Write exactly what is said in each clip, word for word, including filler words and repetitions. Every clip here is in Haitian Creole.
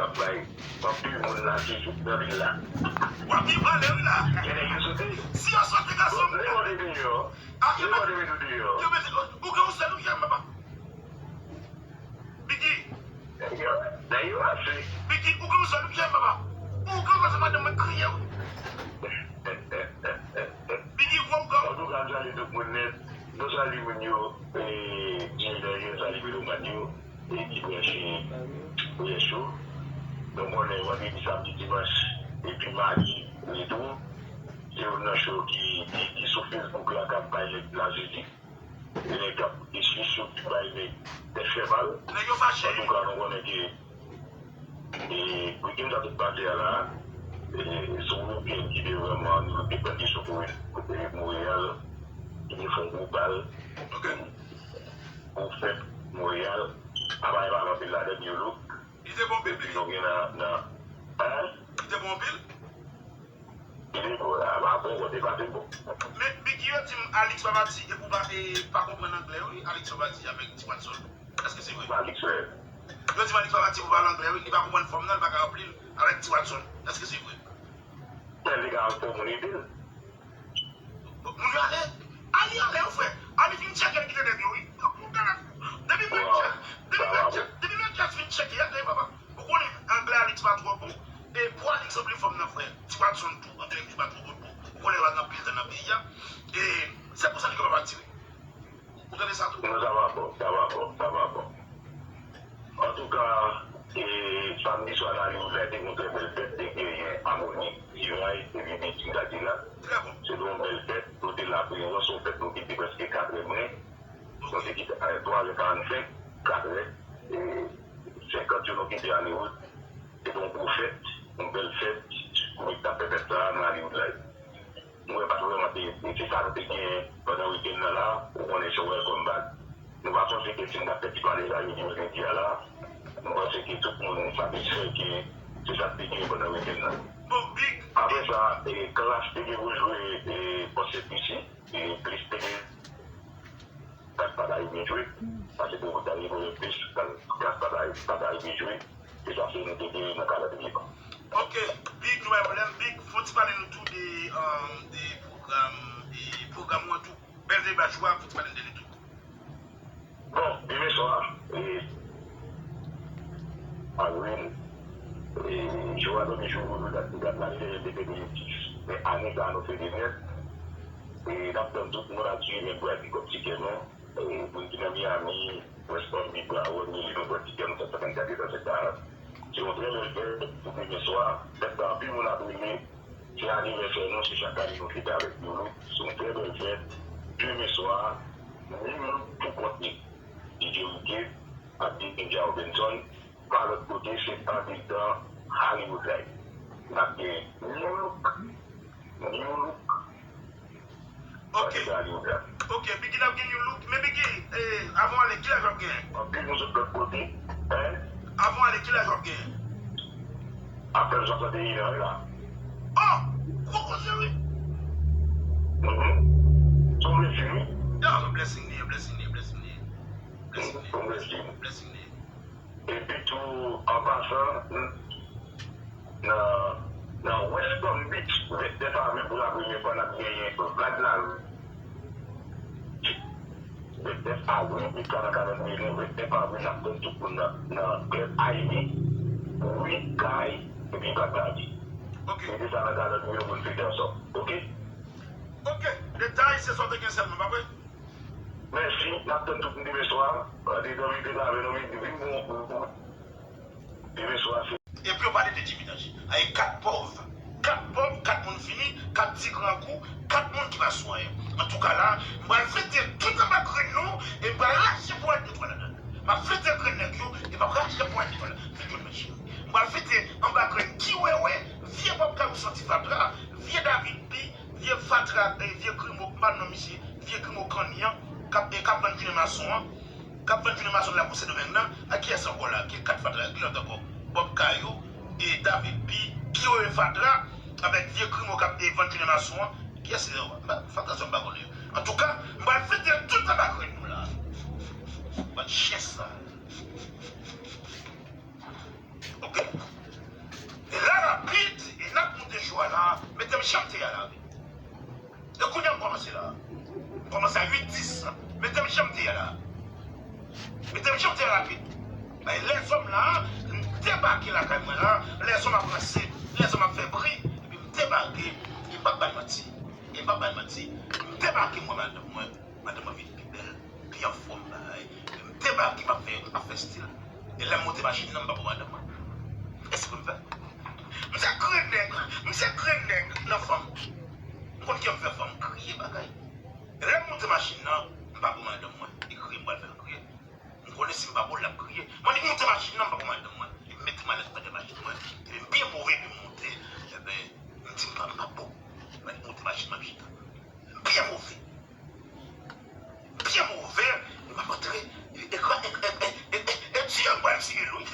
Ap bay anpil moun lasezon nan vil la. W ap gen pale wi la. Gen nèg yo sote. Si yo sote gason m. Lè yo te deyò. Lè yo te deyò. Yo mete ou gen yon sèl ou gen papa. Biggie. Nèg yo ase. Biggie, ou gen yon sèl ou gen papa. Ou gen papa madanm mwen kriye wi. Biggie, gwo ou gen. Antouka, m salye tout moun nèt. Nou salye moun yo, e, Jimmy Daniel, salye melomàn yo. E ki branche Pwojè Cho. Donk, konnen vandredi, samdi, dimanch, epi madi, retou. Se youn nan cho ki, ki, ki sou Facebook la, k ap bay nèg la jodi. E nèg k ap esye sou ki bay nèg tèt fè mal. Nèg yo fache. Antouka, nou konnen ke, e, weekend sa tout pase a la, e, se yon weekend ki te vrèman, nou te pran kesyon pou, pou Montréal, ki te fè yon gwo bal. Ok. Pou fèt Montréal, apa e pa anpil ladan yo lou. Li te bon pil, Biggie. Epi nou gen nan, nan, hein? Li te bon pil? Li te bon, la, la, bon, bon, te pa te bon. Men, Biggie, yo di m Alix pa pati, epi w pa, e, pa konprann anglè, wi. Alix pa pati avèk T Watson. Èske se vre? Alix, frè. Yo di m Alix pa pati pou pale anglè, wi. Li pa konprann fòm nan, li pa ka ranpli l avèk T Watson. Èske se vre? Tèl li ka fè moun ede l. Moun yo ale. Ani ale, wi, frè. Ani fin tcheke l kite nèg yo, wi. Depi Melchas, depi Melchas, depi Melchas fin tcheke, ale, papa. Ou konnen, anglè Alix pa twò bon. E pou Alix anpil fòm nan, frè. T Watson tou, anglè misye pa twò bon. Ou konnen yo pa gen anpil tan nan peyi a. E se pou sa nèg yo pa pati, wi. Ou tande sa tou? Non, sa pa bon, sa pa bon, sa pa bon. Antouka, e, samdi swa nan Hollywood la, te gon trè bèl fèt, te genyen Amoni, T-Ray, epi Biggie Cadillac. Trè bon. Se te yon bèl fèt, nou te la prezan, se yon fèt nou kite prèske katrè mwen. Nou te kite a twazè karannsenk, katrè, e, senkant yo nou kite Hollywood. Se te yon gwo fèt, yon bèl fèt, kote t ap fè fèt sa a nan Hollywood la. Mwen pa t vrèman te, e se sa nou te gen pandan wikenn nan la, ou konnen se welcome back. Nou pa panse ke si n t ap fè ti pale sa yo di yo te di a la, nou panse ke tout moun satisfè ke se sa k te gen pandan wikenn nan. Bon, Big, apre sa, e, Klass te gen pou jwe, e, Post F B C, e, Plis te gen Klass pa t arive jwe. Sa se pou Dani Morin plis, Klass pa t ari-, pa t arive jwe. E sa se nou te gen nan kalandriye pa. Ok, Big, nou pa gen pwoblèm. Big, fò w ti pale nou tou de, um, de pwogram, de pwogram ou an tou. Bèl deba jou a, fò w ti pale nou de li tou. Bon, demen swa, e, Avril, e, jou a dòmi jou, nou dat, nou dat la, se depi de dis. Men ane sa a, nou se de nèf. E n ap tann tout moun ap suiv, men pou al pikòp tikè nou. E, moun ki nan Miami, West Palm Beach, Broward, Wilmington, Broward, Broward, Broward, Broward, se yon trè bèl fèt pou demen swa. Fèt la, anpil moun ap rele. Se anivèsè nou, se chak ane nou fete avèk New Look. Se yon trè bèl fèt. Demen swa, New Look pou kont li. D J Ricky ak D J Robinson. Pa lòt kote, se andedan Hollywood la. N ap gen New Look, New Look, Ok. Andedan Hollywood la. Ok, Biggie, n ap gen New Look. Men Biggie, eh, avan w ale, kilaj w ap genyen? Anpil moun sot lòt kote. Hein? Avan w ale, kilaj w ap genyen? Apèn swasanndeyiz an, wi la. Oh! Gwo koze, wi. Mhm. Se yon blessing, wi. Ah, blessing li ye, blessing li ye, blessing li ye. Blessing li ye. Se yon blessing. Blessing li ye. Epi tou, an pasan, nan, nan West Palm Beach, vennèf avril pou lapremyè fwa n ap genyen vag la. Vennèf avril, li ka nan kalandriye nou, vennèf avril, n ap tann tout moun nan, nan Club Ivy, Rick Guy, epi vag la. Ok. Mete sa nan kalandriye nou pou n fete ansanm, ok? Ok, detay, se sa w te gen sèlman, pa vre? Mèsi, n ap tann tout moun demen swa. Andedan vin fete avè nou, vin, vin bon. Demen swa, se. Epi yo pale de Jimmy Danje. Ay, kat pòv. Kat pòv, kat moun fini, kat ti grangou, kat moun ki pa sou anyen. Antouka la, m pral fete tout anba grenn nou, e m pral rache ponyèt de twa ladan l. M ap fete grenn nèg yo, e m ap rache ponyèt de twa ladan l. Fete yo, mèt cheri. M pral fete anba grenn Kiwewe, vye Bob Kayou santi fatra, vye David P, vye fatra, e vye grimo, m pa non misye, vye grimo kanni an, k ap, e k ap vann jounen mason an, k ap vann jounen mason la pou Sendomeng nan, a kiyès ankò la? Ki kat fatra, ki lòt ankò? Bob Kayou, e David P, Kiwewe fatra, avèk vye grimo k ap, e vann jounen mason an. Kiyès se yo? M pa, fatra sa m pa konnen yo. Antouka, m pral fete tout anba grenn nou la. Bann chen sal. Ok. Jan m te ye a la, wi. E kounye a m kòmanse la. M kòmanse a uit, dis. Mete m jan m te ye a la. Mete m jan m te ye a rapid. Bay lèzòm la, m debake lakay mwen la. Lèzòm ap ranse, lèzòm ap fè bri. Epi m debake, e m p ap ba n manti. E m p ap ba n manti. M debake, m wè madanm mwen. Madanm mwen vin pi bèl, pi anfòm, bagay. M debake, m ap fè, m ap fè stil. E lè m monte machin nan, m pa pou madanm mwen. Espre m fè. M se grenn nèg, m se grenn nèg nan fanm. M konn kè m fè fanm kriye, bagay. E lè m monte machin nan, m pa pou madanm mwen. Li kriye, m pral fè l kriye. M konnen si m pa pou l, l ap kriye. M annik monte machin nan, m pa pou madanm mwen. Li mete malèt nan dèyè machin mwen. Epi m byen move, epi m monte. Ebyen, m di m pa, m pa pou. M annik monte machin, m ap chita. M byen move. Byen move, li pa montre, e gran, e, e, e, e, e, e ti an pral tiye l, wi.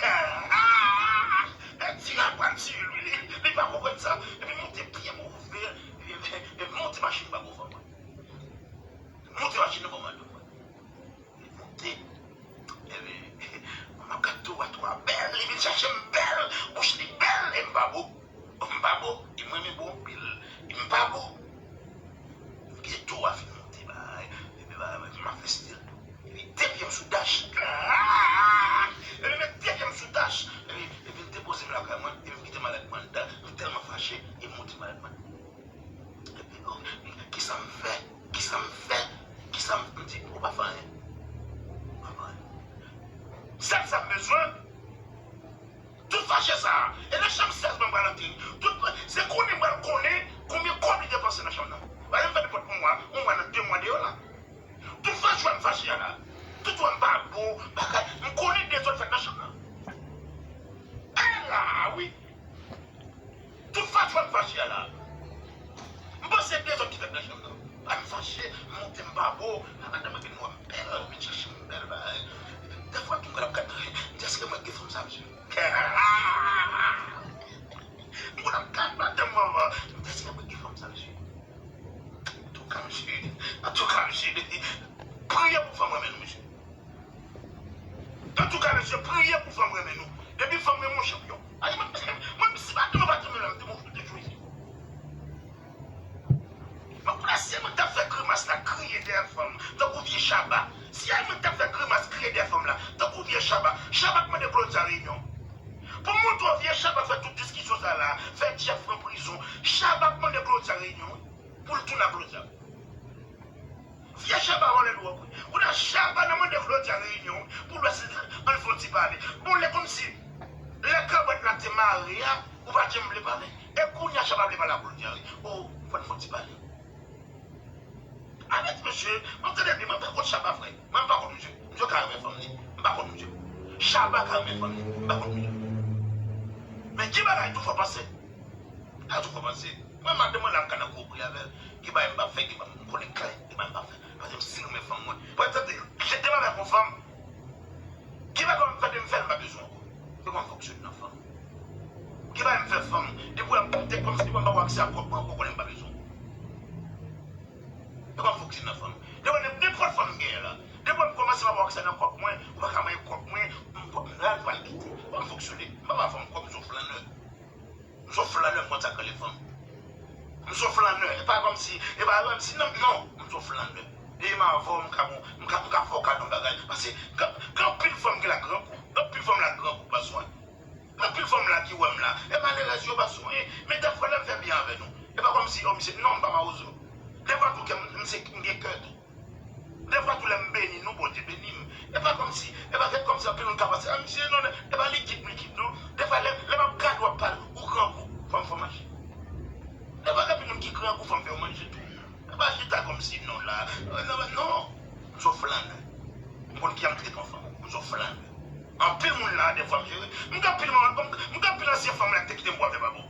E ti an pral tiye l, wi. Li, li pa konprann sa. Epi monte byen move, e, e, e, monte machin ba pou fanm mwen. Monte machin nan ban madanm mwen. Li monte. Epi, manman gad twa, twa bèl, li vin chache m bèl, bouch li bèl, e m pa bo. M pa bo, e mwen menm bo anpil. E m pa bo. M gen do a fin monte, bay. Epi, bay, bay, m ap fè stil tou. Epi, de pye m sou dach. Epi, met de pye m sou dach. Epi, epi, m depoze m lakay mwen. Epi, m kite malèt mwen anndan. M tèlman fache, e m monte malèt mwen. Epi, oh, kisa m fè? Kisa m fè? Kisa m, m di, ou pa fè anyen. Ou pa fè anyen. Sèl sa m bezwen. Tout fache sa a, e nan chanm sèz mwen pral antre. Tout, se konnen mwen konnen konbyen kòb li depanse nan chanm nan. Pa janm fè nenpòt yon mwa, yon mwa nan de mwa deyò la. Tout fache m fache a la. Tout wè m pa bon, bagay. M konnen dezòd fèt nan chanm nan. E la, wi. Tout fache m fache a la. M panse dezòd ki fèt nan chanm nan. Ay, m fache, m monte m pa bo, madanm mwen vin wè m bèl, vin chache m bèl, bagay. Dèfwa tou m gad ap gad, m di èske mwen k gen fanm sa, mesye? M konn ap gad madanm mwen, m di èske mwen k gen fanm sa, mesye? Antouka, mesye, antouka, mesye, priye pou fanm renmen nou, mesye. Antouka, mesye, priye pou fanm renmen nou. Depi fanm renmen yon chanpyon. Ay, mwen, mwen, si madanm mwen pa t renmen m, m te mwen fout te jwe. Mwen konnen si mwen t ap fè grimas la, kriye dèyè fanm, tankou vye Chaba. Si ay mwen t ap fè grimas, kriye dèyè fanm la, tankou vye Chaba. Chaba k mande Claudia reyinyon. Pou m montre w, vye Chaba fè tout diskisyon sa la, fè Jeff pran prizon. Chaba k mande Claudia reyinyon, wi, pou l tounen ak Claudia. Vye Chaba vòlè dwòg, wi. Kounye a Chaba nan mande Claudia reyinyon, wi, pou l wè si ann fè yon ti pale. Bon, lè kòmsi, lè kabwèt la te mare a, ou pa t janm vle pale. E kounye a Chaba vle pale ak Claudia, wi. O, fò n fè yon ti pale. Avèk mesye, mwen tande byen, mwen pa kont Chaba, frè. Mwen pa kont misye. Misye ka renmen fanm li. M pa kont misye. Chaba ka renmen fanm li. M pa kont misye. Men gen bagay tou fò panse. Bagay tou fò panse. Mwen, madanm mwen la, m ka nan gwo bri avè l. Gen bagay m p ap fè, gen bagay m konnen klè. Gen bagay m p ap fè. Paske m si renmen fanm mwen. Mwen tande, jete m avèk yon fanm. Gen bagay m fè, m fè l, m pa bezwen ankò. Se kòman m fonksyone nan fanm. Gen bagay m fè fanm. Depi w wè m te kòmsi depi w wè m pa gen aksè a kòb mwen ankò, konnen m pa bezwen ankò. Se kòman m fonksyone nan fanm. Depi w wè nenpòt fanm m genyen la. Depi w wè m kòmanse pa gen aksè nan kòb mwen, ou pa ka manyen kòb mwen, m pral, m pral kite. Kòman m fonksyone? M pa ba fanm kòb, m se yon flanè. M se yon flanè, m konn sa k rele fanm. M se yon flanè. E pa kòmsi, e pa kòmsi, non, non, m se yon flanè. E m avè w, m ka bon, m ka, m ka fè w kado yon bagay. Paske gen, gen anpil fanm ki la grangou. Gen anpil fanm la grangou, pa swen. Gen anpil fanm la ki wè m la. E malerèz yo pa swen. Men dèfwa lè m fè byen avè nou. E pa kòmsi, o, misye, non, m pa mawozo. Dèfwa tou kè m, m se, m gen kè tou. Dèfwa tou lè m beni nou, Bondye beni m. E pa kòmsi, e pa fèt kòmsi anpil moun ka panse, a, misye, non, e pa likid, likid, non. Dèfwa lè, lè m ap gade w ap pale, ou grangou, fò m fè w manje. Dèfwa gen anpil moun ki grangou, fò m fè w manje tou. E pa chita kòmsi, non, la, non, non, m se yon flanè. M konn kijan m trete yon fanm, m se yon flanè. Anpil moun la, dèfwa m jere. M gen anpil manman, m gen anpil ansyen fanm la ki te kite m pou afè pa bon.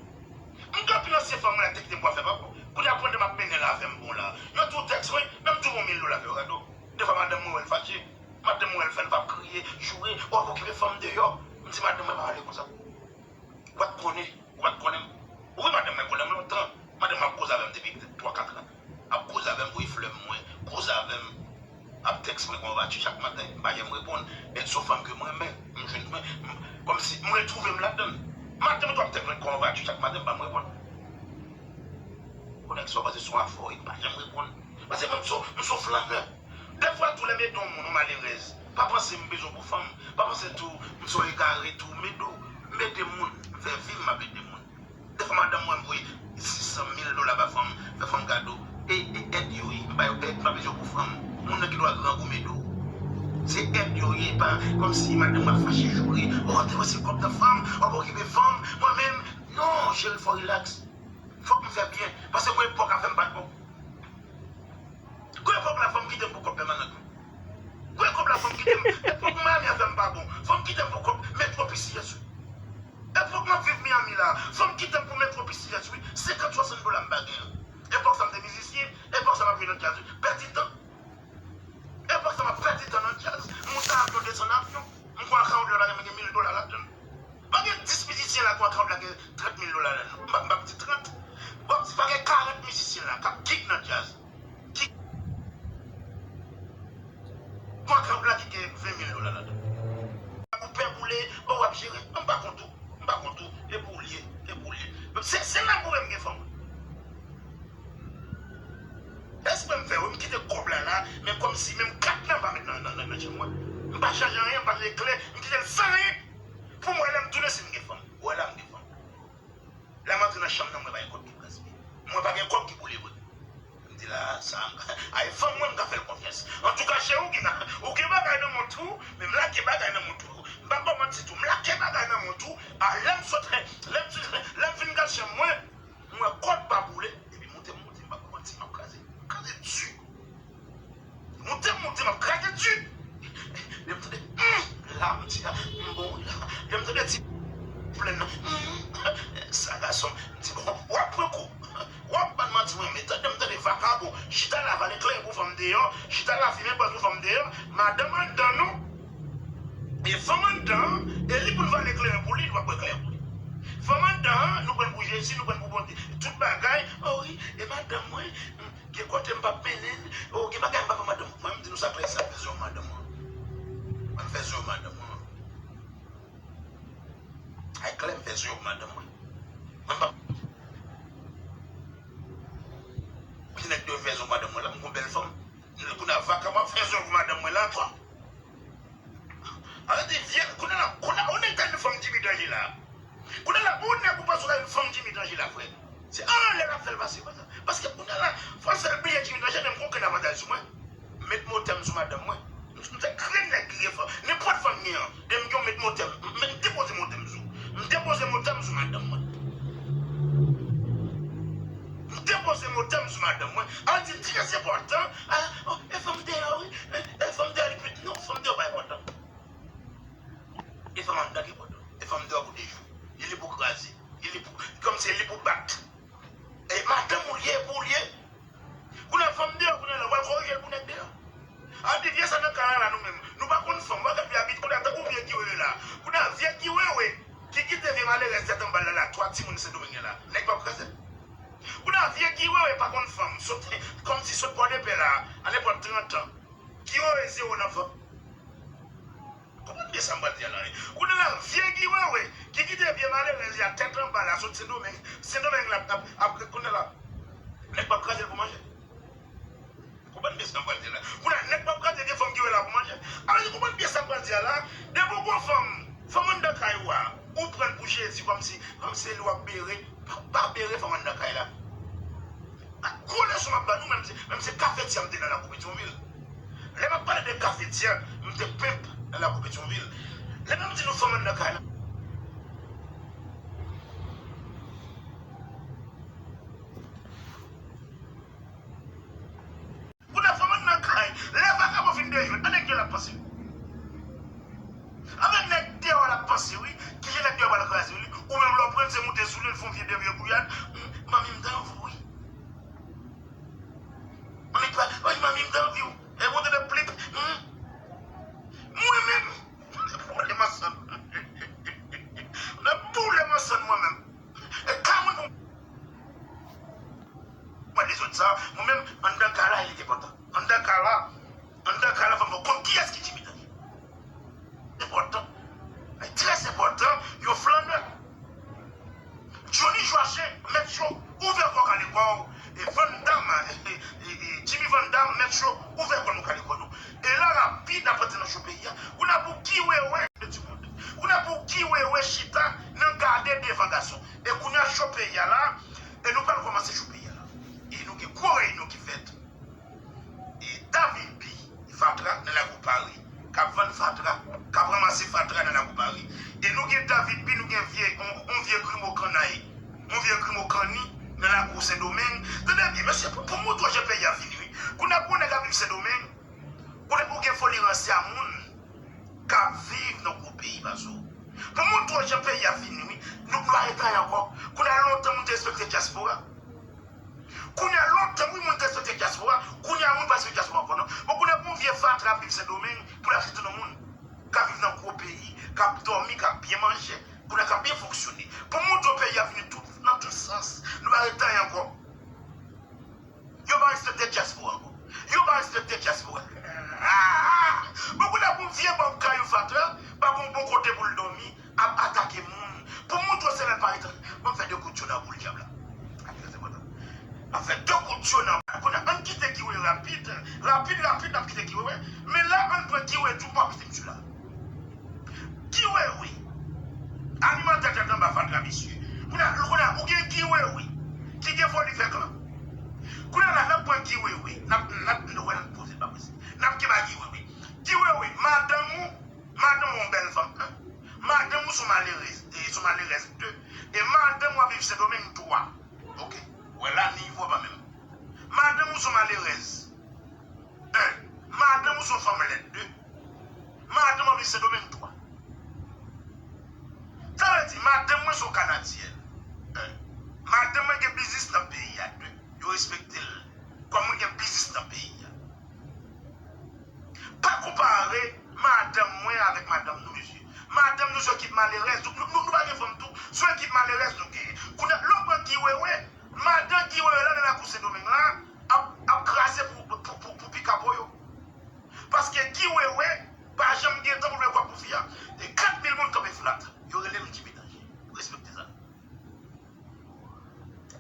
M gen anpil ansyen fanm mwen la ki te kite m pou afè pa bon. Kounye a pandan m ap mennen l avè m bon la. Yo tou tèks mwen, men m tou voye mil dola fè yo kado. Dèfwa madanm mwen wè l fache. Madanm mwen wè l fè l p ap kriye, joure, w ap okipe fanm deyò. M di madanm mwen pa pale konsa. Ou pa t konnen, ou pa t konnen m. Ou wè madanm mwen konnen m lontan. Madanm mwen ap koze avè m depi petèt twa, kat an. Ap koze avè m, voye flè mwen, koze avè m. Ap tèks mwen kòman w va tu chak maten, m pa janm reponn. Èske se yon fanm ke m renmen, m jwenn mwen, m, kòmsi m retwouve m ladann. Maten m tou ap tèks mwen kòman w va tu chak maten, m pa janm reponn. Nèg sa w panse se yon afè w ye, li pa janm reponn. Paske mwen, m se, m se yon flanè. Dèfwa tou, lè m ede yon moun, yon malerèz, pa panse m bezwen w pou fanm. Pa panse tou m se yon egare tou, m ede w. M ede moun, m fè vi m, m ap ede moun. Dèfwa madanm mwen voye sis san mil dola ba fanm, fè fanm kado. E, e èd yo ye, m ba yo èd, m pa bezwen w pou fanm. Moun nan gen dwa grangou m ede w. Se èd yo ye, pa kòmsi madanm mwen ap fache joure. O, te wè se kòb nan fanm, w ap okipe fanm, mwen menm. Non, cheri, fò w rilaks. Fòk m fè byen, paske gon epòk afè m pa t bon. Gon epòk la, fò m kite m pou kòb pèmanan. Gon epòk la, fò m kite m, epòk Miami afè m pa bon. Fò m kite m pou kòb Metro P C S, wi. Epòk m ap viv Miami la, fò m kite m pou Metro P C S, wi. Senkant, swasant dola m pa gen. Epòk sa m te mizisyen, epòk sa m ap jwe nan djaz, wi. Pèdi tan. Epòk sa m ap pèdi tan nan djaz. Monte avyon, desann avyon. M gon akawont la, pa gen mil dola ladan l. Pa gen dis mizisyen la, gon akawont la gen trant mil dola ladan l. M pa, m p ap di trant. Bon, si pa gen karant mizisyen la k ap gig nan djaz, ki gon akawont la ki gen ven mil dola ladan l. Ou pè boule, o, w ap jere. M pa kont ou. M pa kont ou. E pou w l ye. E pou w l ye. Se, se laboure m gen fanm. Espre m fè, wi, m kite kòb la la, men kòmsi menm kat nan pa met nan, nan, nan, nan chanm mwen. M pa chanje anyen, m pa chanje kle, m kite l san anyen. Pou m wè lè m tounen si m gen fanm. Wè la m gen fanm. Lè m antre nan chanm nan, mwen pa gen kòb ki pran sou li. Mwen pa gen kòb ki boule vre. M di la, sa, ay fanm mwen, m ka fè l konfyans. Antouka, cheri, ou gen, ou gen bagay nan mont ou, men m lage bagay nan mont ou. M p ap ba w manti tou, m lage bagay nan mont ou. A, lè m sot, lè m, lè m fin gad chanm mwen, m wè kòb pa boule, epi moute m moute, m p ap ba w manti, m ap kraze. M ap kraze di. Moute m moute, m ap kraze di. Lè m tande, hmm, la, m di, a, m bon wi la. Lè m tande ti plenn nan, hmm, sa gason, m di, bon, w ap pran kou. W ap ban m manti, mwen, men tande, m tande vakabon. Chita la, vale kleren pou fanm deyò. Chita la, fimen bòz pou fanm deyò. Madanm anndan nou. E fanm anndan, e li pou n vale kleren pou li, li p ap bwè kleren pou li. Fanm anndan, nou pran l pou Jezi, nou pran l pou Bondye. Tout bagay, o wi, e madanm mwen, m, gen kote m p ap mennen l, o, gen bagay m p ap fè madanm mwen. Mwen, m di nou sa klè, sa m fè sou madanm mwen. Mwen, m fè sou madanm mwen. Ay klè, m fè sou madanm mwen. Mwen, m p ap Ti nèg dwe fè zo madanm mwen la, m gon bèl fanm. Kounye a vakabon ap fè zo pou madanm mwen la ankò. Arete vye, kounye a, kounye a, ou nèg tande fanm Jimmy Danje la. Kounye a, ou nèg ou panse w ta jwenn fanm Jimmy Danje la, frè. Se anlè l ap fè l pase konsa. Paske kounye a la, fò l fè l bliye Jimmy Danje, men m gon grenn avantaj sou mwen. M met motè m sou madanm mwen. M se grenn nèg ki gen fanm. Nenpòt fanm gen an. Depi m gen yon met motè m. M, m depoze motè m sou. M depoze motè m sou madanm mwen. M depoze motè m sou madanm mwen. An di, ti jan se enpòtan. A, o, e fanm deyò, wi. E, e fanm deyò, li pi, non, fanm deyò pa enpòtan. E fanm anndan ki enpòtan. E fanm deyò pou dejwe. Li li pou kraze. Li li pou, kòmsi li pou bat. E madanm ou l ye, pou w l ye. Kounye a fanm deyò, kounye a la, w al korije l pou nèg deyò. A di vye sa nan kay la, la, nou menm. Nou pa konn fanm, w a gad vye abit, kounye a tankou vye Guy Wewe la. Kounye a vye Guy Wewe, ki kite vye malerèz tèt anba l la, la, twa timoun Sendomeng la. Nèg p ap kraze l. Kounye a vye Guy Wewe pa konn fanm, sot, kòmsi sot Pòdepè la, a nenpòt trant an. Guy Wewe zewo nan fanm. Konprann byen sa m pral di a la, wi. Kounye a la, vye Guy Wewe, ki kite vye malerèz la tèt anba la, sot Sendomeng, Sendomeng la, ap, ap, kounye a la, nèg p ap kraze l pou manje. Konprann byen sa m pral di a la. Kounye a, nèg p ap kraze vye fanm Guy Wewe la pou manje. Alò, konprann byen sa m pral di a la. Depi w gon fanm, fanm anndan kay ou a, ou pran l pou Jezi, kòmsi, kòmsi se li w ap bere, pa, pa bere fanm anndan kay la. Gwo leson m ap ba nou, menm se, menm se kafetya m te nan lakou Petyonvil. Lè m ap pale de kafetya, m te pimp nan lakou Petyonvil. Lè m ap di nou fanm anndan kay la. Kounye a fanm anndan kay, lè vakabon fin dejwe, a nèg deyò l ap panse. Avèk nèg deyò l ap panse, wi. Kijan nèg deyò pral kraze li? Ou menm lè w pran l, se moute sou li, l fè yon vye de vye gouyad. Manmi m t anvi w, wi. Manmi pa, oy, manmi, m t anvi w. E bon, tande plip. Hmm. Mwen menm, m ap boule masann. M ap boule masann mwen menm. E ka mwen pou mwen de zòn sa, mwen menm, anndan kay la, li te kontan. Anndan kay la, anndan kay la, fò m konn kiyès ki Jimmy Danje. Enpòtan. Trè enpòtan, yon flanè. Johnny Joachim, mèt yo, ouvè kò w, kale kò w, e Mesye dam, mèt cho, ouvè kò nou, kale kò nou. E la rapid ap antre nan cho peyi a. Kounye a pou Guy Wewe, le du monde. Kounye a pou Guy Wewe chita nan gade devan gason. E kounye a cho peyi a la, e nou pral kòmanse cho peyi a la. E nou gen gwo reyinyon ki fèt. E David B, fatra nan lakou Pari, k ap vann fatra, k ap ranmase fatra nan lakou Pari. E nou gen David B, nou gen vye, on, on vye grimo kannay, on vye grimo kanni nan lakou Sendomeng. Tande byen, mesye, pou, pou moutre w jan peyi a fini, wi. Kounye a pou yon nèg ap viv Sendomeng, kounye a pou gen foli ranse a moun k ap viv nan gwo peyi, paso. Pou moutre w jan peyi a fini, wi. Nou pa ret anyen ankò. Kounye a lontan moun te respekte dyaspora. Kounye a lontan, wi, moun te respekte dyaspora. Kounye a moun pa respekte dyaspora ankò, non. Bon, kounye a pou yon vye fatra ap viv Sendomeng, pou l ap chite nan moun k ap viv nan gwo peyi, k ap dòmi, k ap byen manje, kounye a k ap byen fonksyone. Pou moutre w peyi a fini tout, nan tout sans. Nou pa ret anyen ankò. Yo pa respekte dyaspora ankò. Yo pa respekte dyaspora. Ah! Bon, kounye a pou vye bòb kayou fatra, pa gon bon kote pou l dòmi, ap atake moun. Pou moutre w se lè l pa retan. Ban m fè de kout cho nan boul dyab la. Sa trè enpòtan. Ban m fè de kout cho nan. Kounye a, ann kite Guy Wewe rapid. Rapid, rapid, n ap kite Guy Wewe. Men la, ann pran Guy Wewe tou, pou ap kite misye la. Guy Wewe. Animatè tèt anba fatra, mesye. Kounye a, kounye a, ou gen Guy Wewe ki gen foli fè klan. Kounye a la, n ap pran Guy Wewe. N ap, n ap, nou wè, n ap poze l pa prese. N ap kenbe Guy Wewe. Guy Wewe, madanm ou, madanm ou yon bèl fanm, en. Madanm ou se yon malerèz, e se yon malerèz de. E madanm ou ap viv Sendomeng twa. Oke. Wè la, nivo a pa menm. Madanm ou se yon malerèz. En. Madanm ou se yon fanm lèd. De. Madanm w ap viv Sendomeng. Twa. Sa vle di, madanm mwen se yon Kanadyèn. En. Madanm mwen gen biznis nan peyi a. De. Yo respekte l kòm moun gen biznis nan peyi a. Pa konpare madanm mwen avèk madanm nou, mesye. Madanm nou se yon ekip malerèz. Nou, nou, nou, nou pa gen fanm tou. Se yon ekip malerèz nou genyen. Kounye a, lè w pran Guy Wewe, madan Guy Wewe la nan lakou Sendomeng la, ap, ap kraze pou, pou, pou, pou pikapo yo. Paske Guy Wewe pa janm gen tan pou l vle kwè pou fi a. E kat mil moun kanpe flat. Yo rele m Jimmy Danje. Respekte sa.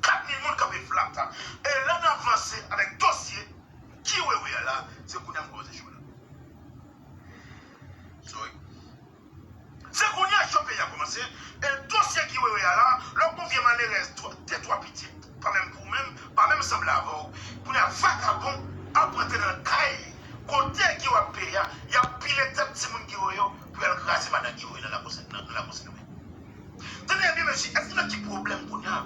Kat mil moun kanpe flat. E lè n ap vanse avèk dosye Guy Wewe a la, se kounye a m kòmanse cho la. Sorry. Se kounye a cho peyi a kòmanse. E dosye Guy Wewe a la, lè w gon vye malerèz, twa, de twa pitit, pa menm pou ou menm, pa menm sanble avè w. Kounye a vakabon ap rantre nan kay kote Guy Wewe ap peye a, y ap pile tèt timoun Guy Wewe yo pou y al kraze madan Guy Wewe nan lakou Sen, nan, nan lakou Sendomeng. Tande byen, mesye, èske nan ki pwoblèm kounye a?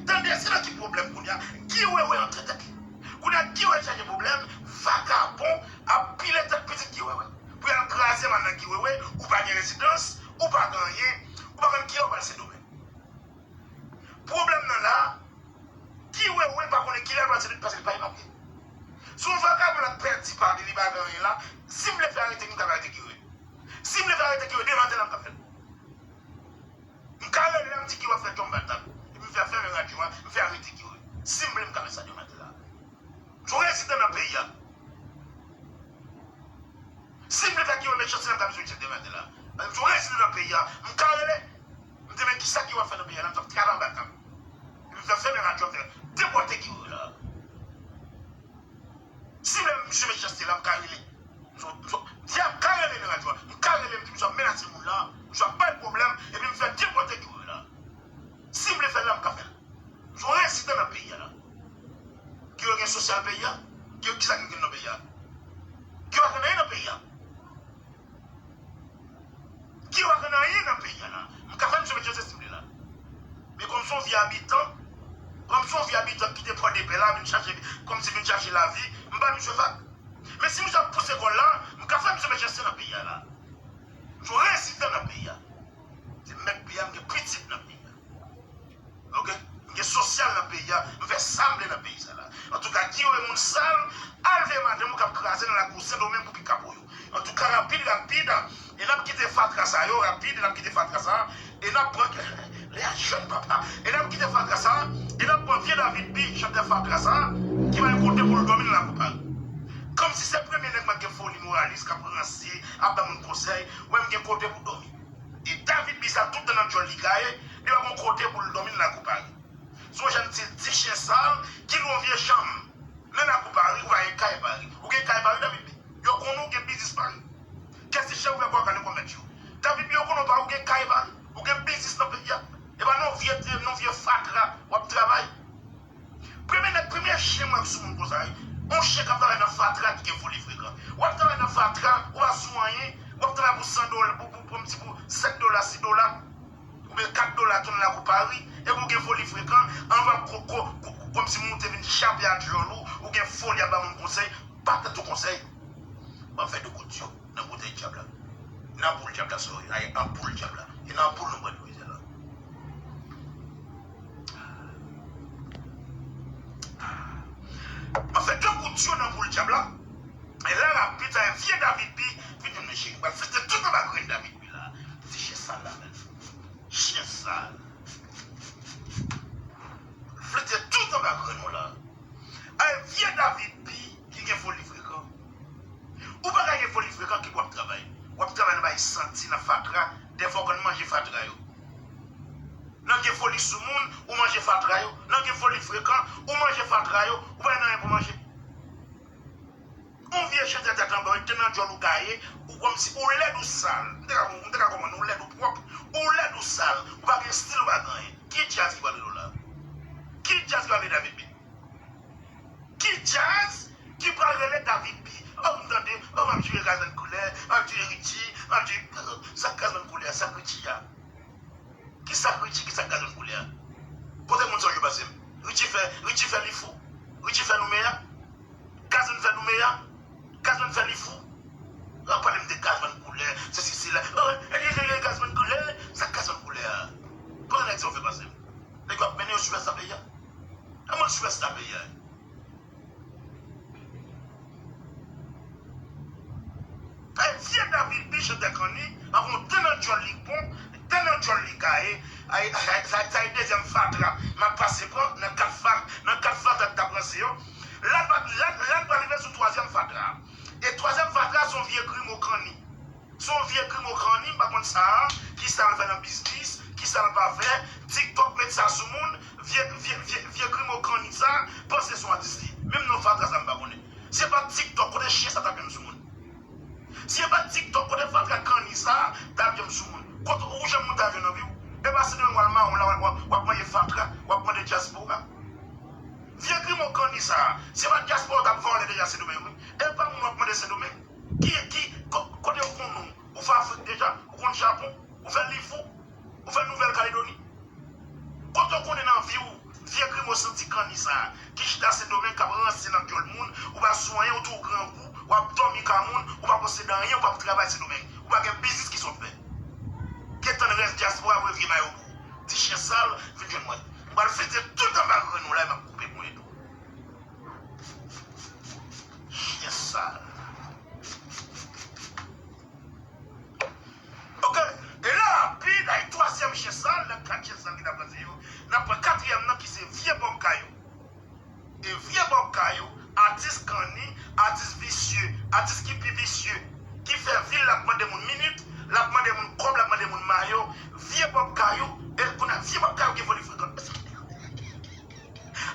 Tande, èske nan ki pwoblèm kounye a? Guy Wewe antre tèt li. Kounye a, Guy Wewe chaje pwoblèm, vakabon ap pile tèt pitit Guy Wewe. Pou y al kraze madan Guy Wewe, ou pa gen rezidans, ou pa gen anyen, ou pa konn kilè w pral Sendomeng. Pwoblèm nan la, Guy Wewe pa konnen kilè l pral Sendomeng paske l pa gen papye. Si yon vakabon la pèdi papye, li pa gen anyen la, si m vle fè arete, m ka fè arete Guy Wewe. Si m vle fè arete Guy Wewe, demen maten la m ka fè l. M ka rele la, m di Guy Wewe ap fè djòb m pa t la. Epi m fè fèmen radyo a, m fè arete Guy Wewe. Si m vle, m ka fè sa demen maten la. Yon rezidan nan peyi a. Si m vle fè Guy Wewe mechanste la, m ka bezwen chèf de maten la. Paske m se yon rezidan nan peyi a. M ka rele. M te men kisa Guy Wewe ap fè nan peyi a la, m t ap travay anba tab. Epi m fè fèmen radyo a, m fè depòte Guy Wewe la. Si m vle misye mechanste la, m ka rele. M se, m se, dyab ka rele nan radyo a. M ka rele, m di misye ap menase moun la, misye ap bay pwoblèm, epi m fè depòte Guy Wewe la. Si m vle fè l la, m ka fè l. M se yon rezidan nan peyi a la. Guy Wewe gen sosyal peyi a? Guy Wewe, kisa Guy Wewe gen nan peyi a? Guy Wewe pa gen anyen nan peyi a. Guy Wewe pa gen anyen nan peyi a la. M ka fè misye mechanste si m vle la. Men kòm se yon vye abitan, kòm se yon vye abitan ki kite Pòdepè la, vin chache, kòmsi vin chache lavi, m ba misye vag. Men si misye ap pouse kò l la, m ka fè misye mechanste nan peyi a la. M se yon rezidan nan peyi a. Se mèt peyi a, m gen pitit nan peyi a. Oke? M gen sosyal nan peyi a, m fè sa m vle nan peyi sa la. Antouka, Guy Wewe moun sal, al veye madanm ou k ap kraze nan lakou Sendomeng pou pikapo yo. Antouka, rapid, rapid, e n ap kite fatra sa yo, rapid, e n ap kite fatra sa, e n ap pran, lè a jèn papa, e n ap kite fatra sa, e n ap pran vye David B, chantè fatra sa, ki pa gen kote pou l dòmi nan lakou pa l. Kòmsi se premye nèg mwen gen foli moralis k ap ranse, ap ba moun konsèy, wè m gen kote pou dòmi. E David B sa tout tan nan djòl li gaye, li pa gon kote pou l dòmi nan lakou pa l. Se yon jèn ti, ti chen sal ki lwe yon vye chanm. Nan lakou Pari, ou pa gen kay Pari. Ou gen kay Pari, David B. Yo konnen ou gen biznis Pari. Kès ti chèf ou fè kwa kale kòmèt yo. David B, yo konnen ou pa ou gen kay Pari. Ou gen biznis nan peyi a. E pa non vye, non vye fatra w ap travay. Premye nèg, premye chen m wè sou moun konsa, wi. Yon chen k ap travay nan fatra ki gen foli frekan. W ap travay nan fatra, ou pa sou anyen, w ap travay pou san dola, pou, pou, pou, pou sèt dola, sis dola. Oubyen kat dola tounen lakou Pari, epi w gen foli frekan, anvan ko, ko, ko, kòmsi moun te vin chape a djòl ou, ou gen foli ap ba moun konsèy, pa tande konsèy. M ap fè de kout dyo nan boutèy dyab la. Nan boul dyab la, sorry, ay, anpoul dyab la. E nan anpoul nou pral peze la. M ap fè de kout dyo nan boul dyab la. E la rapid, sa e vye David B, vin jwenn mwen cheri. M pral flite tout anba grenn David B la. Ti chen sal la, menm. Chen sal. Flite tout anba grenn ou la. Ay, vye David B ki gen foli frekan. Ou pa ka gen foli frekan ki pou w ap travay. W ap travay nan bay santi, nan fatra, dèfwa w konn manje fatra yo. Nan gen foli sou moun, ou manje fatra yo. Nan gen foli frekan, ou manje fatra yo, ou pa gen anyen pou manje. Yon vye chen tèt anba, ou te nan djòl ou gaye, ou kòmsi, ou lèd ou sal. M te ka, m te ka konprann, ou lèd ou pwòp, ou lèd ou sal, ou pa gen estil, ou pa gen anyen. Ki djaz ki pral rele w la? Ki djaz ki pral rele David B? Ki djaz ki pral rele David B? Oh, m tande, oh, m ap jwe Gazman Koulè, m ap jwe Richie, m ap jwe, sa k Gazman Koulè, sa k Richie a? Ki sa k Richie, ki sa k Gazman Koulè a? Kote moun sa yo pase m? Richie fè, Richie fè li fou. Richie fè noumeya. Gazman fè noumeya. Gazman fè li fou. Yo ap pale m de Gazman Koulè, sesi, sela. Oh, e, e, e, e, Gazman Koulè, sa k Gazman Koulè a? Kote nèg sa yo fè pase m? Nèg yo ap mennen yo sou rès la peyi a. E moun sou rès la peyi a. Ay, vye David B chantè kanni, avè yon dan nan djòl li bon, dan nan djòl li gaye. Ay, ay, sa, sa e dezyèm fatra m ap pase pran nan kat fatra, nan kat fatra k t ap ranse yo. La n pa, la, la n pa rive sou twazyèm fatra. E twazyèm fatra se yon vye grimo kanni. Se yon vye grimo kanni, m pa konn sa, kisa l fè nan biznis, kisa l pa fè. TikTok met sa sou moun, vye, vye, vye, vye grimo kanni sa, panse se yon atis li. Menm non fatra sa m pa konnen. Si se pa t TikTok, kote chen sa t ap jwenn sou moun? Si se pa t TikTok, kote fatra kanni sa t ap jwenn sou moun? Kote ou janm monte avyon nan vi w? E pa Sendomeng w al mawon la, w ap, w ap, w ap manje fatra, w ap mande dyaspora. Vye grimo kanni sa, se pa dyaspora w t ap vòlè deja Sendomeng, wi. E pa moun w ap mande Sendomeng. Ki, ki, ko-, kote ou konnen w? Ou fè Afrik deja? Ou konn Japon? Ou fè Lifou? Ou fè Nouvèl Kaledoni? Kote w konnen nan vi w, vye grimo santi kanni sa a, ki chita Sendomeng, k ap ranse nan djòl moun, ou pa sou anyen, ou tou grangou, w ap dòmi ka moun, ou pa posede anyen, ou p ap travay Sendomeng, ou pa gen biznis ki sot fè. Gentan rès dyaspora voye vye mayo pou ou. Ti chen sal, vin jwenn mwen. M pral fete tout anba grenn ou la, e m ap koupe ponyèt ou. Chen sal. Ok. E la, pi day twazyèm chen sal, nan kat chen sal ki t ap ranse yo, n ap pran katriyèm nan ki se vye Bòb Kayou. E vye Bòb Kayou, atis kanni, atis visye, atis ki pi visye, ki fè vi l, l ap mande moun minit, l ap mande moun kòb, l ap mande moun mayo. Vye Bòb Kayou, e kounye a vye Bòb Kayou gen foli frekan.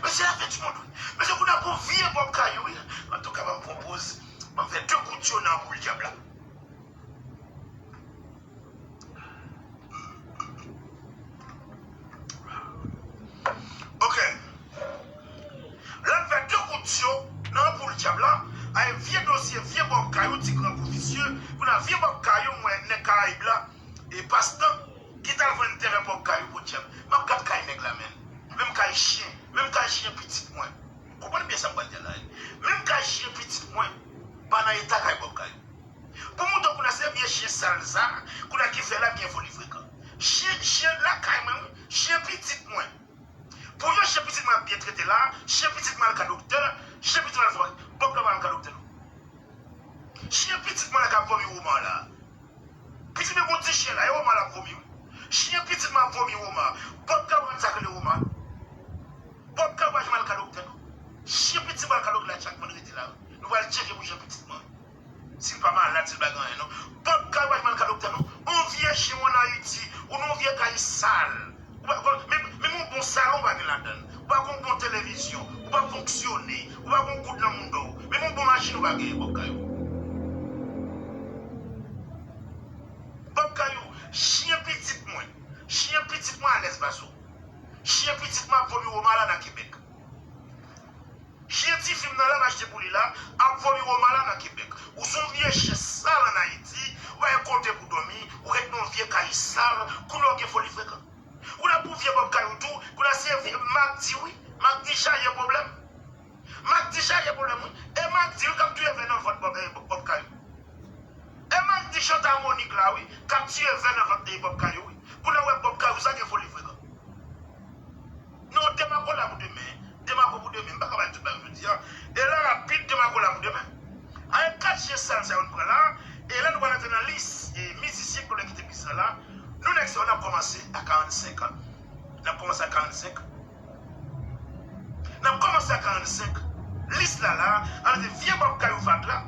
Mesye, afè timoun, wi. Mesye, kounye a pou vye Bòb Kayou, wi. Antouka, ban m pran poz. Ban m fè de kout yo nan boul dyab la. Ok. Lè n fè de kout yo nan boul dyab la, ay vye dosye, vye Bòb Kayou, ti grangou visye, kounye a vye Bòb Kayou, m wè nèg Karayib la, e pastan, ki t al vann tèren Bòb Kayou pou dyab. M ap gad kay nèg la, menm. Menm kay chen, menm kay chen pitit mwen. Konprann byen sa m pral di a la, wi. Menm kay chen pitit mwen, pa nan eta kay Bòb Kayou. Pou mouton kounye a se vye chen sal sa, kounye a ki fè la gen foli frekan. Chen, chen lakay mwen, wi, chen pitit mwen. Pou yon chen pitit mwen ap byen trete la, chen pitit mwen al ka doktè, chen pitit mwen al fè, Bòb Kayou pa al ka doktè non. Chen pitit mwen la k ap vomi woman la. Pitit mwen gon ti chen la, e woman l ap vomi wi. Chen pitit mwen ap vomi woman. Bòb Kayou konn sa k rele woman. Bòb Kayou pa janm al ka doktè non. Chen pitit mwen al ka doktè la chak vandredi la wi. Nou pral tcheke pou chen pitit mwen. Si l pa malad, si l pa gen anyen non. Bòb Kayou pa janm al ka doktè non. On vye chen w ann Ayiti, ou nan on vye kay sal. Ou pa, men, men yon bon salon ou pa gen ladan l. Ou pa gen yon bon televizyon. Ou pa fonksyone. Ou pa gen yon goud Machin ou pa genyen, Bob Kayou. Bob Kayou, chyen pitit mwen. Chyen pitit mwen alèz pase w. Chyen pitit mwen ap vomi woma la nan Kebèk. Chyen tifi m nan la m achte pou li la ap vomi woma la nan Kebèk. Ou se yon vye chyen sal ann Ayiti, ou pa gen kote pou dòmi, ou ret nan yon vye kay sal, kounye a w gen foli frekan. Ou la pou vye Bob Kayou tou, kounye a se vye Magdi wi, Magdi chaje pwoblèm. Magdi chaje pwoblèm wi. E Magdi wi k ap touye vè nan vant Bob, eh, Bob Kayou. E Magdi chante a Monik la wi, k ap tiye vè nan vant Bob Kayou wi. Kounye a w wè Bob Kayou sa gen foli frekan. Non, Demako la pou demen. Demako pou demen. M pa ka bay tout bagay jodi a. E la rapid, Demako la pou demen. Ay, kat chyen sal sa yo n pran la. E la nou pral antre nan lis e mizisyen k nou kite bizan la. Nou nèg sa yo n ap kòmanse a karannsenk an. N ap kòmanse a karannsenk. N ap kòmanse a karannsenk. Lis la la, antre vye Bob Kayou fatra.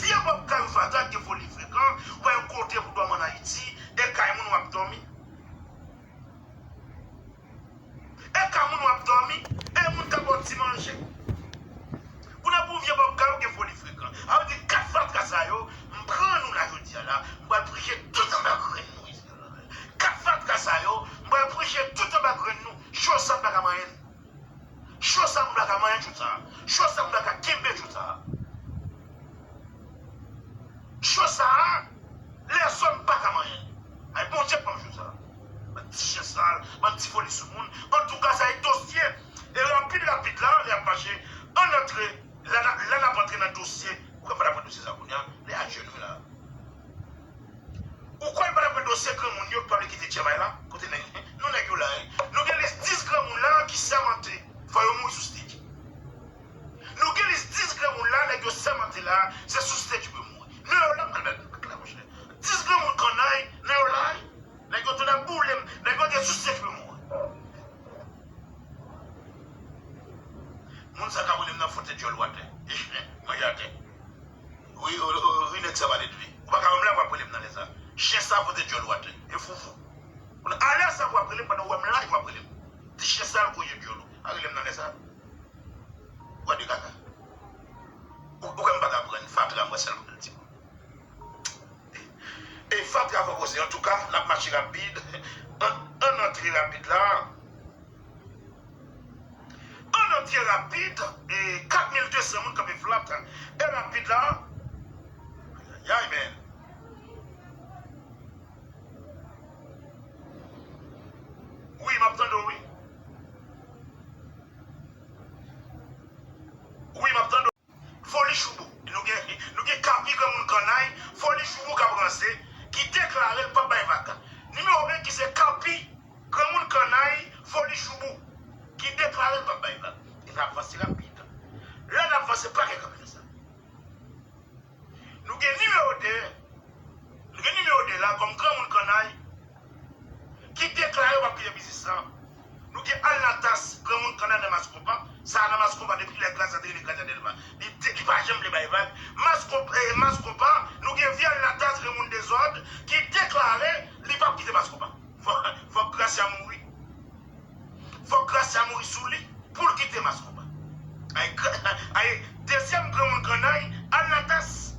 Vye Bob Kayou fatra ki gen foli frekan, wè yon kote pou dòmi ann Ayiti, e kay moun w ap dòmi. E kay moun w ap dòmi, e moun k ap ba w ti manje. Kounye a pou vye Bob Kayou gen foli frekan. A vle di kat fatra sa yo, m pran nou la jodi a la, m pral prije tout anba grenn nou. Kat fatra sa yo, m pral prije tout anba grenn nou. Cho sa m pa ka manyen. Cho sa m pa ka manyen cho sa. Cho sa m pa ka kenbe cho sa. Cho sa, lèzòm pa ka manyen. Ay, Bondye k ban m cho sa. Bann ti chen sal, bann ti foli sou moun. Antouka, sa e dosye. E rapid, rapid la, lè y ap mache, ann antre, la, la, la n ap antre nan dosye. Ou kapab aprann dosye sa kounye a, lè a jenou la. Ou kwè m pa t ap pran dosye granmoun yo ki pa vle kite djamay la? Kote nèg, nou nèg yo la, wi. Nou gen lis dis granmoun la ki sèmante fò yo mouri sou stage. Nou gen lis dis granmoun la, nèg yo sèmante la, se sou stage pou yo mouri. Nan yo la, m pral bay kòk la, monchè. Dis granmoun kannay, nan yo la, wi. Nèg yo tou nan boule m, nèg yo di sou stage pou yo mouri. Moun sa k ap rele m nan fote dyòl ou atè. Manje atè. Wi, o, o, wi, nèg sa pale de li. Ou pa ka wè m la, w ap rele m nan lè sa. Chen sa fote dyòl ou atè. E foufou. Alè sa w ap rele m pandan w wè m live w ap rele m. Ti chen sal koze dyòl ou. A rele m nan lè sa. Ou wè de kaka. Ou, ou kwè m pa t aprann fatra mwen sèlman l di. E fatra fò koze. Antouka, n ap mache rapid. Ann, ann antre rapid la. Ann antre rapid, e kat mil de san moun kanpe flat. E rapid la. Ayayay, men. Wi, m ap tande w, wi. Wi, m ap tande w. Foli Choubou. Nou gen, nou gen Kapi granmoun kannay, Foli Choubou k ap ranse, ki deklare l p ap bay vag. Nimewo en ki se Kapi granmoun kannay, Foli Choubou, ki deklare l p ap bay vag. E n ap vanse rapid. Lè n ap vanse, pa gen kanpe nan sa. Nou gen nimewo de. Nou gen nimewo de la kòm granmoun kannay ki deklare yo p ap kite biznis lan. Nou gen Alnatas, granmoun kannay nan Mas Konpa. Sa a nan Mas Konpa depi lè Gracia te rele Gracia Delva. Li te, li pa janm vle bay vag. Mas Konpa, eh, Mas Konpa, nou gen vye Alnatas, granmoun dezòd, ki deklare li p ap kite Mas Konpa. Fò, fòk Gracia mouri. Fòk Gracia mouri sou li pou l kite Mas Konpa. Ay, gra-, ay, dezyèm granmoun kannay, Alnatas.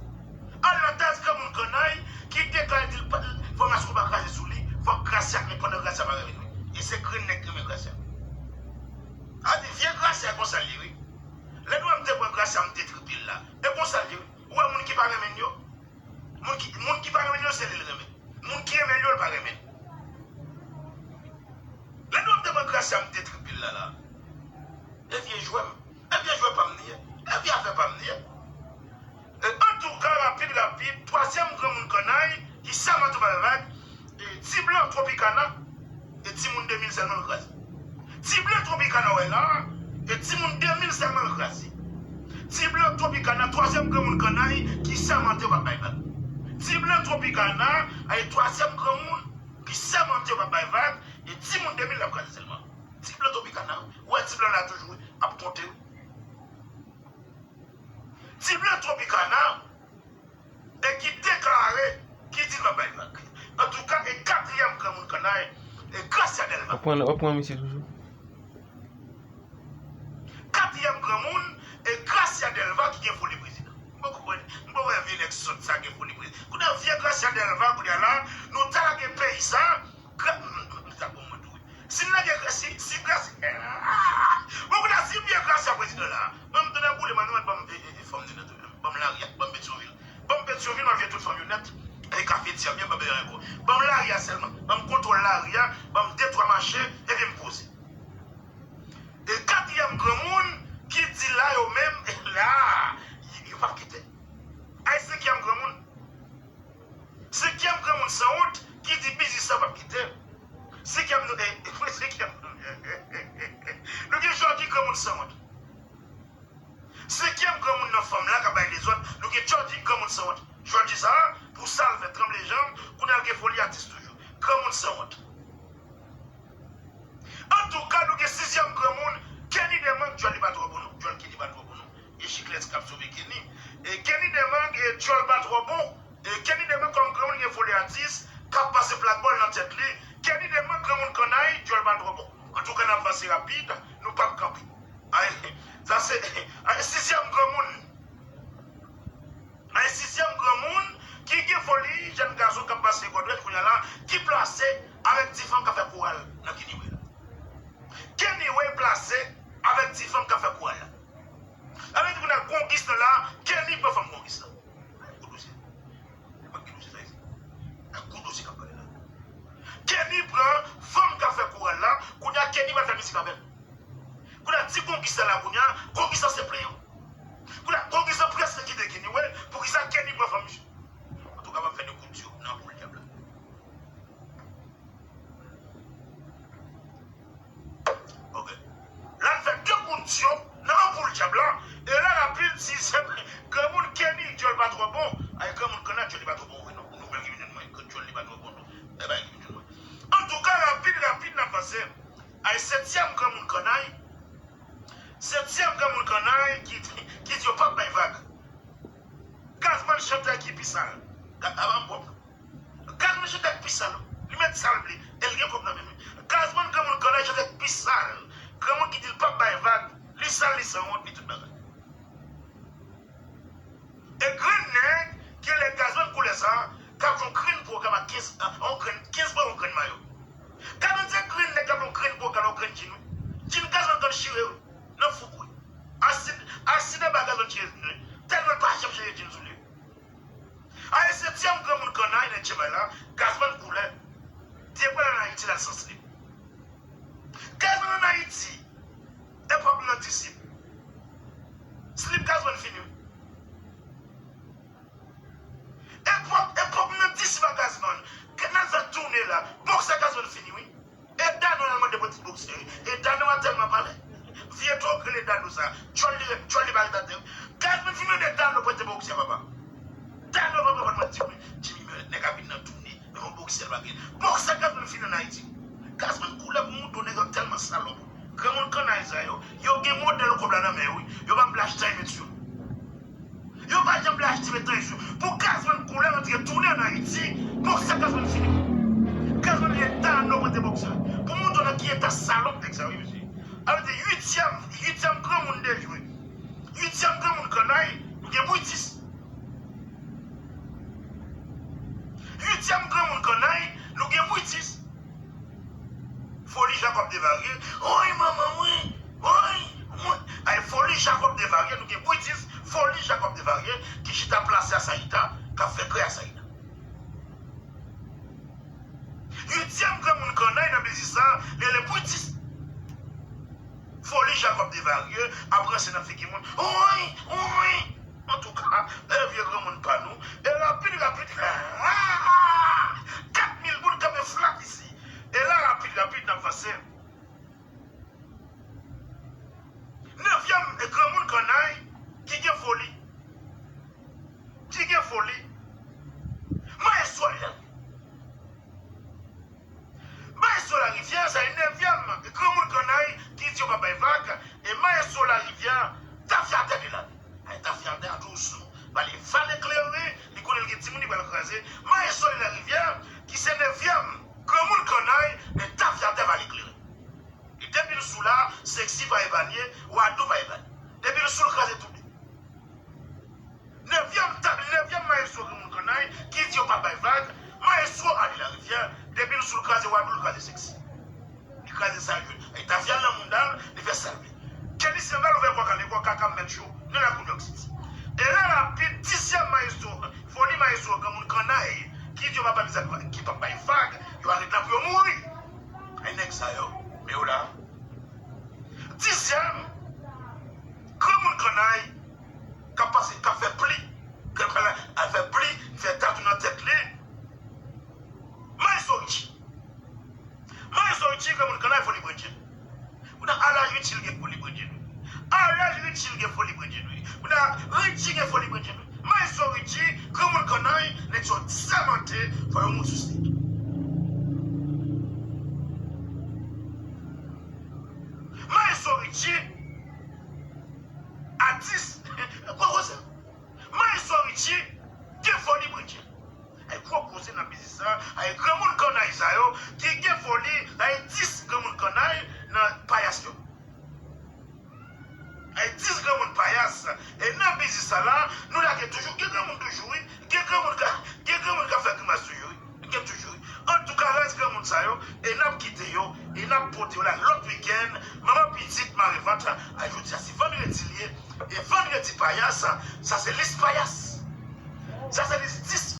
Alnatas granmoun kannay ki deklare di l pa, fò Mas Konpa kraze sou li, fòk Gracia, men pandan Gracia pa renmen l, wi. E se grenn nèg ki renmen Gracia. A di, vye Gracia konsa l ye, wi. Lè nou wè m te pran Gracia, m detripe l la. E konsa l ye, wi. Ou wè moun ki pa renmen l yo? Moun ki, moun ki pa renmen l yo, se li l renmen. Moun ki renmen l yo, l pa renmen l. Lè nou ap devan Gracia, m detripe l la, la. E vye jwè m. E vye jwè pa m li ye. E vye afè pa m li ye. E antouka, rapid, rapid, twazyèm granmoun kannay ki sèmante pa bay vag, e, Ti Blan Tropicana, e timoun de mil sèlman l kraze. Ti Blan Tropicana w wè la, e timoun de mil sèlman l kraze. Ti Blan Tropicana, twazyèm granmoun kannay ki sèmante yo p ap bay vag. Ti Blan Tropicana, e twazyèm granmoun ki sèmante yo p ap bay vag, e timoun de mil l ap kraze sèlman. Ti Blan Tropicana, ou wè Ti Blan la toujou, ap konte. Ti Blan Tropicana, e ki deklare, ki di l p ap bay vag. Antouka, e katriyèm granmoun kannay, e Gracia Delva. W ap pran, w ap pran misye toujou. Katriyèm granmoun, Jan Dèlva, kounye a la, nou ta lage peyi sa, gra-, m, m, m ta bon mwen tou wi. Si n lage, si, si Gracia, bon, kounye a, si m vye Gracia prezidan la, ban m tounen boule, mwen, mwen, ban m, e, e, e, fòm de nèt, ban m lari a, ban m Petyonvil. Ban m Petyonvil, m ap vye tout fanm yo nèt. E kafe ti a byen, ban m bezwen ankò. Ban m lari a sèlman. Ban m kontwòl lari a, ban m de twa mache, epi m poze. E katriyèm granmoun ki di la yo menm, la, yo p ap kite. Ay senkyèm granmoun. Senkyèm granmoun sanwont ki di biznis sa p ap kite. Senkyèm, nou, e, senkyèm. Nou gen jodi granmoun sanwont. Senkyèm granmoun nan fanm la k ap bay dezòd, nou gen jodi granmoun sanwont. Jodi sa, pou sa l fè tranble janm, kounye a l gen foli atis toujou. Granmoun sanwont. Antouka, nou gen sizyèm granmoun, Kenny Demang, djòl li pa twò bon non. Djòl Kenny pa twò bon non. E Chiclets k ap sove Kenny. E Kenny Demang, e djòl pa twò bon. E Kenny Demang kòm granmoun gen foli atis, k ap pase plak bòl nan tèt li. Kenny Demang granmoun kannay, djòl pa twò bon. Antouka, n ap vanse rapid, nou p ap kanpe. Ay, sa se, ay, sizyèm granmoun. Ay, sizyèm granmoun ki gen foli jèn gason k ap pase gòdrèt kounye a la, ki plase avèk ti fanm k ap fè koral nan Kenny Way la. Kenny Way plase avèk ti fanm k ap fè koral la. Sa vle di kounye a gongis lan la, Kenny pran fanm gongis lan. Gwo dosye. Epa ki dosye sa isi. Gwo dosye k ap pale la. Kenny pran fanm k ap fè koral la, kounye a Kenny pral fè mizik avè l. Kounye a ti gongis la la kounye a, gongis lan se plenyen. Kounye a gongis lan prèske kite Kenny Way, poukisa Kenny pran fanm misye? Antouka, m ap fè de kout dyo nan anpoul dyab la. Ok. La n fè de kout dyo nan anpoul dyab la. E la rapid, si se granmoun Kenny, djòl pa twò bon. Ay, granmoun kannay, djòl li pa twò bon vre non. Nouvèl ki vin jwenn mwen, djòl li pa twò bon non. E bagay ki vin jwenn mwen. Antouka, rapid, rapid, n ap vanse. Ay, setyèm granmoun kannay. Setyèm granmoun kannay ki, ki di yo p ap bay vag. Gazman chante ak ki pi sal. Ga-, avan m pwòp. Gazman chante ak pi sal. Li met sa l vle. E l gen kòb nan men l. Gazman granmoun kannay chante ak pi sal. Granmoun ki di l p ap bay vag. Li sal, li sanwont, li tout bagay. E grenn nèg ki rele Gazman koulè sa, k ap jwe yon grenn pwogram ak kenz, yon grenn, kenz bò yon grenn mayo. Gazman se grenn nèg k ap jwe yon grenn pwogram, yon grenn djin, wi. Djin Gazman konn chire, wi. Nan fouk, wi. Asid, asid anba Gazman chire djin, wi. Tèlman l pa janm chanje djin sou li. Ay, setyèm granmoun kannay nan djebay la, Gazman koulè. Depi l al ann Ayiti, l al san slip. Gazman ann Ayiti, epòk m nan disip. Slip Gazman fini. Epòk, epòk m nan disip a Gazman. Gad nan zak toune la. Boksè Gazman fini, wi. E Dano l al mande pou ti boksè, wi. E Dano a tèlman pale. Vye twòp rele Dano sa. Djòl li ret, djòl li pa ret atè, wi. Gazman fin mande Dano prete boksè, papa. Dano papa pa mwen di, wi. Jimmy, men nèg ap vin nan toune. Men yon boksè l pa gen. Boksè Gazman fini ann Ayiti. Gazman koulè pou mouton nèg yo tèlman salòp. Granmoun kannay sa yo. Yo gen modèl kòb la nan men yo, wi. Yo pa vle achte met yo. Yo pa janm vle achte met yo. Pou Gazman koulè rantre tounen ann Ayiti. Boksè Gazman fini. Gazman gen ta nan prete boksè. Pou mouton nan ki eta salòp nèg sa, wi, mesye. Sa vle di uityèm, uityèm granmoun dejwe. Uityèm granmoun kannay, nou gen Bwitis. Uityèm granmoun kannay, nou gen Bwitis. Foli Jakòb Devarye, oy manman mwen, oy mwen. Ay, Foli Jakòb Devarye, nou gen Bwitis, Foli Jakòb Devarye, ki chita plase Asayita, k ap fè krè Asayita. Uityèm granmoun kannay nan biznis la, li rele Bwitis. Foli Jakòb Devarye ap ranse nan figi moun. Oy, oy. Antouka, e vye granmoun pa nou. E rapid, rapid. Kat mil goud kanpe flat isi. E la, rapid, rapid, n ap vanse. Nevyèm, e granmoun kannay ki gen foli. Ki gen foli. Mayestwo Larivyè. Mayestwo Larivyè, sa e nevyèm granmoun kannay ki di yo pa bay vag, e Mayestwo Larivyè, tafyatè li la. Ay, tafyatè a tou sou, ba li vale klere, li konnen l gen timoun li pral kraze. Mayestwo Larivyè, ki se nevyèm granmoun kannay, men tafyatè vale klere. E depi l sou la, Sexy pa epanye, Wadou pa epanye. Depi l sou l kraze tou de. Nevyèm tab, nevyèm mayestwo granmoun kannay ki di yo pa bay vag, Depi l sou l kraze wadou, l kraze seksi. Li kraze sa l jwenn. Li tafya l nan mouda l, li fè sa l vle. Kenny Sandal ouvè kòk a lekòl kaka mèt yo nan lakou New York City. E la rapid, dizyèm maestro, foli maestro, granmoun kannay, ki di yo pa bay vag, ki pa bay vag, yo arete l pou yo mouri. Ay nèg sa yo, men yo la. Dizyèm, granmoun kannay, k ap pase, k ap fè pli, k ap fè pli, fè tatou nan tèt li. Maestro Richie. Maestro Richie, granmoun kannay, foli Bredjèn. Ou nan alaj Richie, l gen foli Bredjèn, wi. Alaj Richie, l gen foli Bredjèn, wi. Ou nan Richie, gen foli Bredjèn, wi. Maestro Richie, granmoun kannay, nèg sa yo sèmante, fò yo mouri sou stage. Maestro Richie, atis, gwo koze. Maestro Richie, gen foli Bredjèn. Ay gwo koze nan biznis la, ay granmoun kannay sa yo, ki gen foli, ay dis granmoun kannay nan payas yo. Ay dis granmoun payas. E nan biznis sa la, nou lage toujou, gen granmoun toujou, wi. Gen granmoun ka, gen granmoun ka fè grimas toujou, wi. Gen toujou, wi. Antouka, rès granmoun sa yo, e n ap kite yo, e n ap pote yo la lòt wikenn. Manman pitit mare vant, a jodi a se vandredi l ye, e vandredi payas, sa se lis payas. Sa se lis dis